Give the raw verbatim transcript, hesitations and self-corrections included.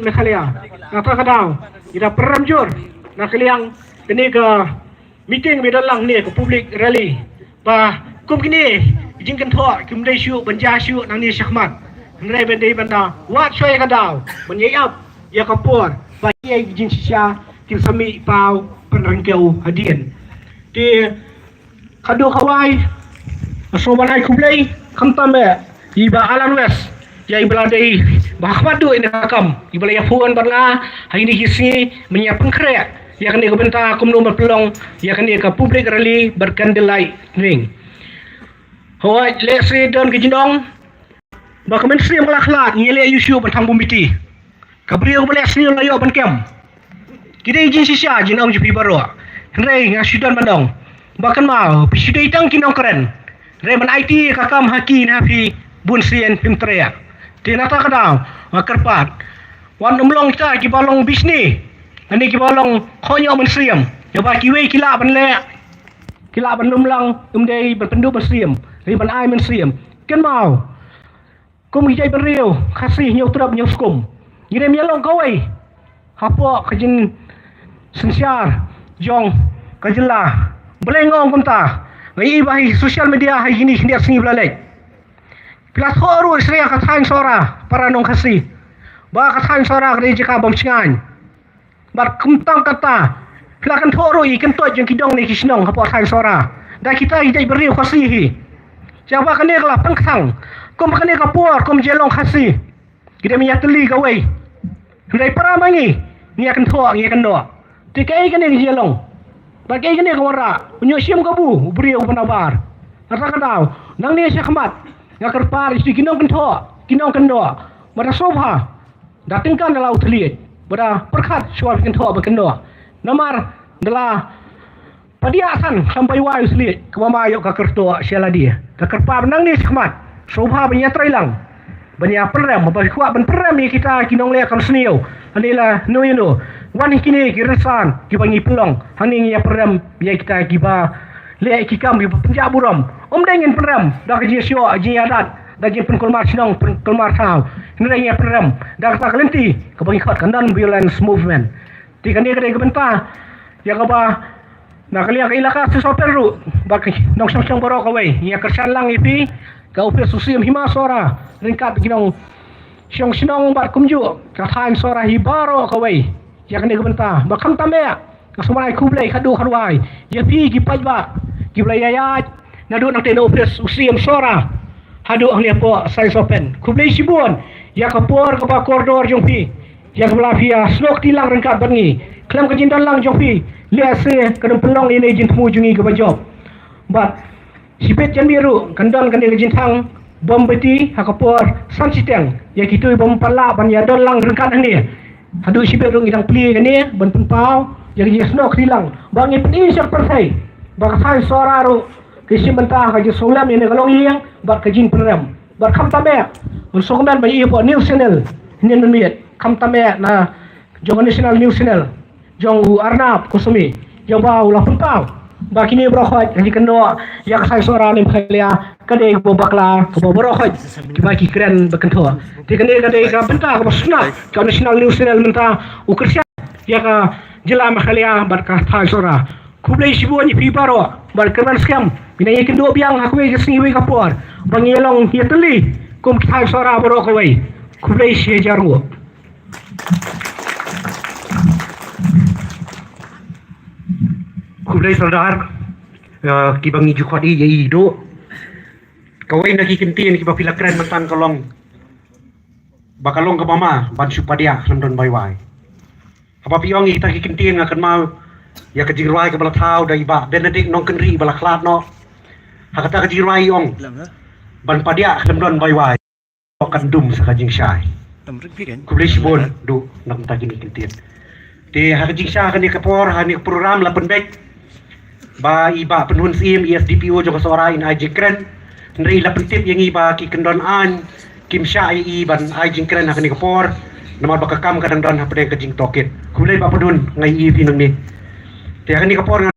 Meghalaya. Nangta ka daw, ngi da pyrshang jur na ka liang kane ka meeting ba don lang ne ka public rally. Ba kum kine ki jingkynthoh kim dei shuh ban jia shuh nangne shakhmat. Hynrei ban dei ban da wad shuwa ïa ka daw ban ïa ap ïa ka por ba ïa ki jingshisha kin sa mih paw pynryngkew hadien. Te khadduh khawai, nga sngewbha ban ai khublei khamtam eh ïa i Bah Alan West, ïa i ba la dei ba ha khmat duh ïa ka kam, i ba la ïa phone bad nga ha kine ki sngi ban ïa pynkhreh ïa kane ka bynta kumno ban pynlong ïa kane ka public rally bad candlelight ring. Hooid, lehse don ka jingong ba ka mynsiem ka la khlad, ngi leh ïa u shuh ban thang bym biang. Ka briew ba leh sniew la ïoh ban kem. Ki dei jingshisha jingong jong phi baroh. Hynrei nga shu don ban ong ba kynmaw phi shu dei tang ki nongkren. Hynrei ban aiti ka kam ha ki ne ha phi bun sien phim treh. Te nangta ka daw nga kyrpad, wat nym long kita kiba long bishni, ne kiba long khot ïoh mynsiem. Ïa ba kiwei ki lah ban leh, ki lah ban lum lang, ym dei ban pynduh mynsiem, hynrei ban ai mynsiem. Kynmaw, kum ki jaitbynriew Khasi, Hynñiewtrep, Hynñiewskum, ngi dei ban ïa long kawei hapoh ka jingsynshar jong ka jylla. Balei nga ong kumta? Nga ïohi ba ha social media ha kine ki khyndiat sngi ba la leit, phi la thoh ruh shisha ka thaiñ Sohra para nong Khasi, ba ka thaiñ Sohra ka dei jaka bym shngaiñ. Bad kumta kata, phi la kynthoh ruh ïa ki kyntoit jong ki dong ne ki shnong hapoh thaiñ Sohra da kita ki jaitbynriew Khasi hi. Sha ba kane ka la pynkthang, kum kane ka por kum jingïalong Khasi, ki dei ban ïa tylli kawei. Hynrei para ma ngi, ngi ïa kynthoh, ngi ïa kynnoh. Te kaei kane ka jingïalong? Bad kaei kane ka wanrah? U ñiuh shim kabu u briew uba nabar. Nangta ka daw, nangne shakhmat, nga kyrpad ïa ki nongkynthoh, ki nongkynnoh, ba da sngewbha da tyngkan da la u thylliej, ba da pyrkhat shuwa ban kynthoh ba kynnoh. Namar da la padiah san khlem bai wai u thylliej, kaba ma ïoh ka kyrtoh sha lade. Nga kyrpad nangne shakhmat, sngewbha ban ïa trei lang, ban ïa pynrem, ba kwah ban pynrem ïa kita ki nongleh kam sniew. Hangne la no ïa no, wan ïa kine ki rynsan kiba ngi pynlong, hangne ngi ïa pynrem ïa kita kiba leh ki kam kiba pynjah burom. Ym dei ngin pynrem da ka jingshoh jingïadat, da jingpynkulmar shnong pynkulmar thaw, hynrei ngi ïa pynrem da kata ka lynti kaba ngi khot ka non violence movement. Te kane ka dei ka bynta ïa kaba na ka liang ka ilaka Saiñsawpen ruh bad ki nongshong shnong baroh kawei, ngi ïa kyrshan lang ïa phi ka ophis u Syiem Hima Sohra ryngkat ki nongshong shnong bad kumjuh ka thaiñ Sohra hi baroh kawei ïa kane ka bynta. Bad khamtam eh, nga sngewbha ban ai khublei khadduh khadwai ïa phi ki paidbah kiba la ïaid naduh nangtei na ophis u Syiem Sohra haduh hangne hapoh Saiñsawpen. Khublei shibun ïa ka por kaba kordor jong phi, ïa kaba la phi ïa snoh kti lang ryngkat bad ngi. Khlem ka jingdon lang jong phi, lehse kan ym pynlong ïa kane ka jingthmu jong ngi kaba jop. Bad shibit janmiet ruh kan don kane ka jingthang bom beti ha ka por san shiteng ïa kito kiba ym pat lah ban ïa don lang ryngkat hangne. Haduh shibit ruh ngi dang plie kane ban pynpaw ïa ka jingsnoh kti lang, ba ngin pyni sha ka pyrthei ba ka thaiñ Sohra ruh ka shim bynta ha ka jingsngewlem ïa kane ka longïing bad ka jingpynrem. Bad khamtam eh, ngan sngewkmen ban ïa peit news channel hynnin mynmiet, khamtam eh na jong ka national news channel jong u Arnab Goswami, jong ba u la pynpaw ba kine baroh khoit ka jingkynnoh ïa ka thaiñ Sohra ne Meghalaya ka dei kaba bakla, kaba baroh khoit kiba ki kren ba kynthoh. Te kane ka dei ka bynta kaba sngewtynnat ka national news channel mynta u kyrshan ïa ka jylla Meghalaya bad ka thaiñ Sohra. Khublei shibun ïa phi baroh bad kyrmen skhem ngin ïa kynduh biang ha kawei ka sngi wei ka por ba ngin ïa long ïa tylli kum ki thaiñ Sohra baroh kawei. Khublei shihajar nguh. Khublei Sordar, eh, kiba ngi ju khot ïa i Duh. Kawei na ki kyntien kiba phi la kren mynta ka long ba ka long kaba ma ban shu padiah khlem don bai wai. Haba phi ong ïa kita ki kyntien nga kynmaw ïa ka jingrwai kaba la thaw da i Bah Benedict Nongkynrih ba la khlad noh. Ha kata ka jingrwai i ong ban padiah khlem don bai wai, kan dum sa ka jingshai. Khublei shibun Duh na ka bynta kine ki kyntien. Te ha ka jingshai kane ka por, ha kane ka program la pynbeit ba i Bah Pynhun Syiem, i S D P O jong ka Sohra, in ai jingkren. Hynrei i la pyntip ïa ngi ba ki kyndon aiñ kim shah ïa i ban ai jingkren ha kane ka por, namar ba ka kam ka dang don hapdeng ka jingtohkit. Khublei Bah Pynhun, nga ïohi ïa phi nangne. Te ha kane ka por nga